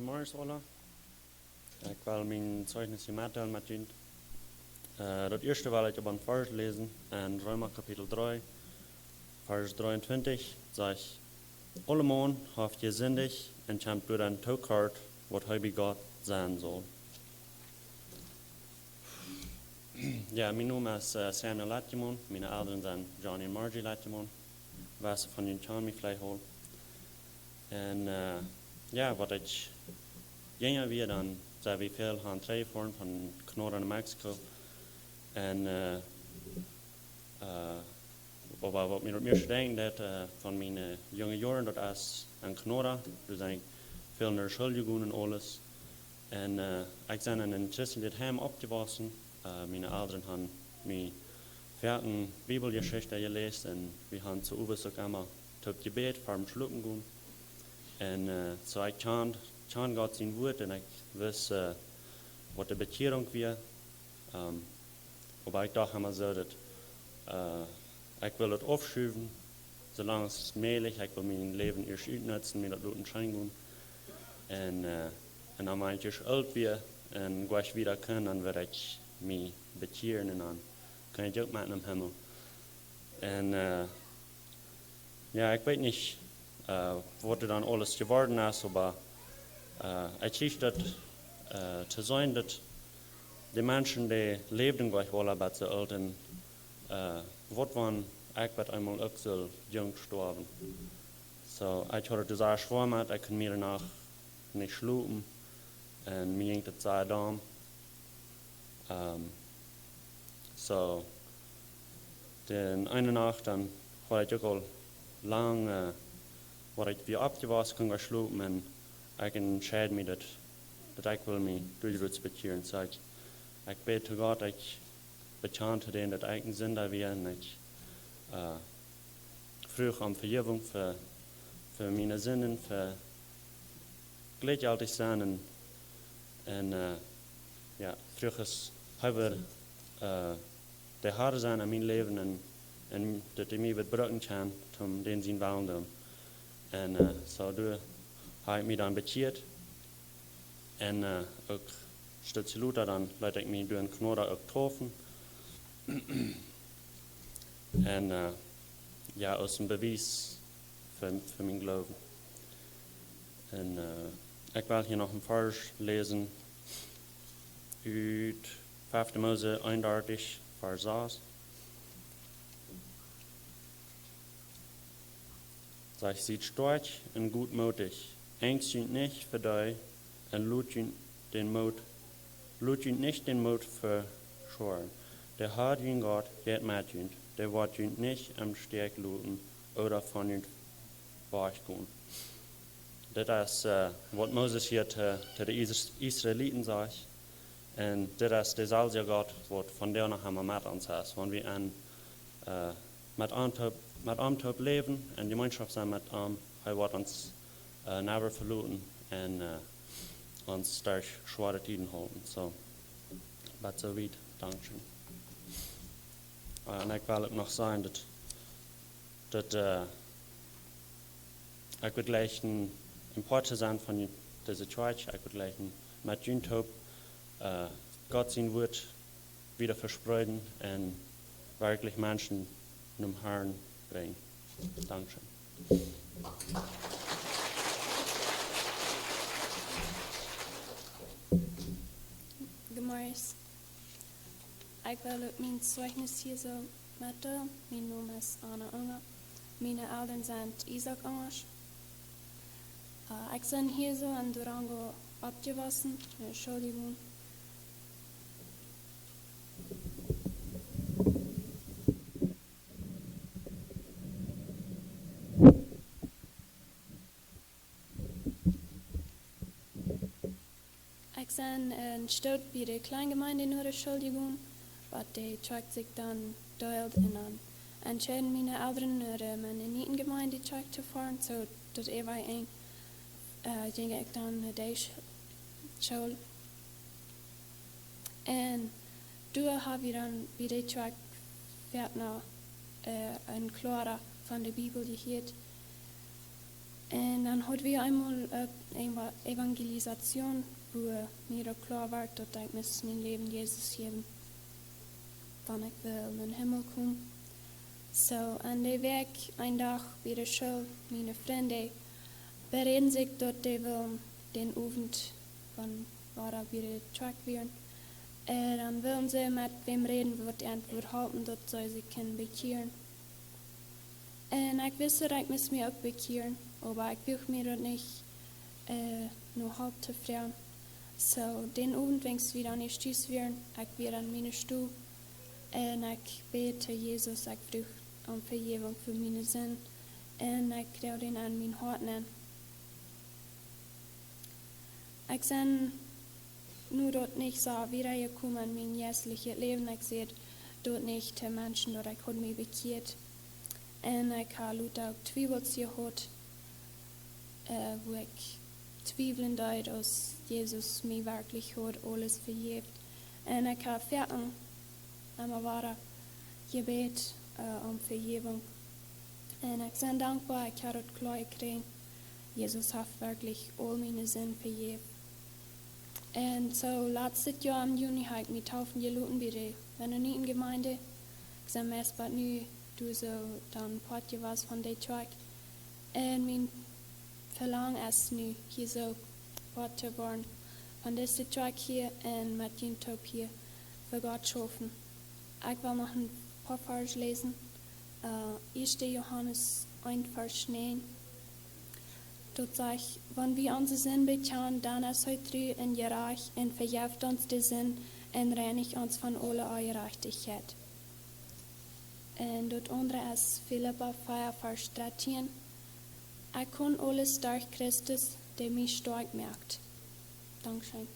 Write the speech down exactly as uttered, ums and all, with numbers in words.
Morjes aula. Ekj well mien Zeichnis hia metdeelen met junt. Äh, daut ieeschte well ekj opp een Varsch läsen en Reema Kapitel dree, Varsch dreeuntwintich, sajcht: "Aule Maun haft jesindicht un kjemt doa dan too kort, waut hee bie Gott sennen saul." Jo, mien Nomen es, äh, Samuel Letjeman. Miene Elren sent Johnny un Margie Letjeman. Waut see von junt kjanen, mie veleicht aul. Un, äh, jo, waut ekj jinja wia, dan sent wie väl han trigjjefoaren von Kanada no Mexiko. Un, äh, äh, oba waut mie daut mieeschte denkjen deit, äh, von miene, äh, junge Joaren, daut es en Kanada. Doa sie ekj väl no de School jegonen un aules. Un, äh, ekj sie en een christlichet Heim oppjewossen. Äh, miene Elren han mie foaken Bibeljeschicht jeläst un wie han soo owes uk emma toop jebät, ver dem schlopen gonen. Un, äh, soo ekj kjand, kjand Gott sien Wuat un ekj wist, äh, waut de Bekjierunk wia. Ähm, oba ekj docht emma soo daut, äh, ekj well daut aufschuwen, soo lang aus mäajlich. Ekj well mien Läwen ieescht utnutzen, mie daut loten scheen gonen. Un, äh, un dan, wan ekj ieescht oolt wia un goanich wieda kunn, dan wudd ekj mie bekjieren un dan kunn ekj uk met nom Himmel. Un, äh, jo, ekj weet nich, äh, waut doa dan aules jeworden es, oba, äh, ekj kjrieech daut, äh, to seenen daut de Menschen, dee läwden goanich aula bat soo oolt un, äh, waut wan ekj bat eemol uk sull junk stoawen. Soo, ekj haud daut sea schwoa met, ekj kunn mie doano nich schlopen un mie jinkj daut sea domm. Ähm, soo, dee eene Nacht, dan haud ekj uk aul lang, äh, waut ekj wia oppjewossen, kunn ekj schlopen un ekj entscheid mie daut, daut ekj well mie derchwäajes bekjieren. Soo ekj, ekj bäd to Gott, ekj bekjand to dän daut ekj een Sinda wia un ekj, äh, fruach om Vejäwunk fa, fa miene Sinden, fa jlikjjeltich sennen un, un, äh, jo, fruach es, hee wudd, äh, de Har sennen aun mien Läwen un, un daut hee mie wudd brucken kjennen, om dän sienen Wellen doonen. Un, äh, soo doa hab ekj mie dan bekjieet. Un, äh, uk Stootje lota, dan leet ekj mie doa en Kanada uk deepen. Un, äh, jo, aus een Bewies fa, fa mienen Gloowen. Un, äh, ekj well hia noch een Varsch läsen ut fefte Mose eenundartich, Varsch sas. Sajcht: "Siet stoakj un gootmootich, enjst junt nich fa dee un lot junt dän Moot, lot junt nich dän Moot veschoaren. De Har, jun Gott, jeit met junt, dee woat junt nich em Stich loten ooda von junt wajchgonen." Dit es, äh, waut Moses hia to, to de Is-, Israeliten sajcht. Un dit es deeselwja Gott, waut vondoag noch emma met ons es. Wan wie en, äh, met am toop, met am toop läwen un Jemeenschoft sennen met am, hee woat ons, äh, never veloten un, äh, ons derch schwoare Tieden hoolen. Soo, bat soo wiet, dankscheen. Äh, un ekj well uk noch sajen daut, daut, äh, ekj wudd jleichen een Poat to sennen von dise Kjoakj. Ekj wudd jleichen met junt toop, äh, Gott sien Wuat wieda vespreeden un werkjlich Menschen nom Harn brinjen. Dankscheen. Goodemorjes. Ekj well uk mien Zeichnis hia soo metdeelen. Mien Nomen es Anna Unger. Miene Elren sent Isaak Unger. Äh, ekj sie hia soo en Durango oppjewossen, äh, Entschuldigung. Ekj sie en Stoot bie de Kjleene Jemeent no de School jegonen, waut de Kjoakj sikj dan deeld un dan entscheeden miene Elren no de Mennoniten Jemeent de Kjoakj to foaren, soo daut äwa een, äh, jinkj ekj dan no de Sch-, School. Un doa hab wie dan bie de Kjoakj foaken, äh, een Kloara von de Bibel jehieet. Un dan haud wie eemol uk eene Evangelisation, wua mie daut kloa wort, daut ekj must mien Läwen Jesus jäwen, wan ekj well nom Himmel komen. Soo, aun de Wäakj, een Dach bie de School, miene Frind beräden sikj, daut dee wullen dän Owent, wan wie bie de Kjoakj wieren, äh, dan wullen see met wäm räden, waut an wudd halpen, daut see sikj kunnen bekjieren. Un ekj wist, daut ekj must mie uk bekjieren, oba ekj wuag mie daut nich, äh, no Help to froagen. Soo, dän Owent, wan wie dan ieescht tus wieren, ekj wia aun miene Stow un ekj bäd to Jesus, ekj fruach om Vejäwunk fa miene Sind un ekj kjrieech dän aun mien Hoat nenn. Ekj sie nu doa nich soo wieda jekomen en mien jeistlichet Läwen. Ekj säd daut nich to Menschen, daut ekj haud mie bekjieet. Un ekj haud lota uk Twiewels jehaut, äh, wua ekj twiewlen deed, aus Jesus mie werkjlich haud aules vejäft. Un ekj haud foaken emma wada jebät, äh, om Vejäwunk. Un ekj sie dankboa, ekj haud daut kloa jekjräajen. Jesus haft werkjlich aul miene Sind vejäft. Un soo, latstet Joa em Juni haud ekj mie deepen jeloten bie de Mennonitenjemeent. Ekj sie meist bat nu doa soo dan Poat jewast von de Kjoakj. Un mien Velangen es nu hia soo Poat to woaren von dise Kjoakj hia un met junt toop hia fa Gott schaufen. Ekj well noch een poa Varsch läsen. Äh, ieeschte Johanes eent, Varsch näajen. Daut sajcht: "Wan wie onse Sind bekjanen, dan es hee tru un jerajcht un vejeft ons de Sind un reinicht ons von aule Onjerajchtichkjeit." Un daut aundre es Filippa vea, Varsch dartieen: "Ekj kaun aules derch Christus, dee mie stoakj moakt." Dankscheen.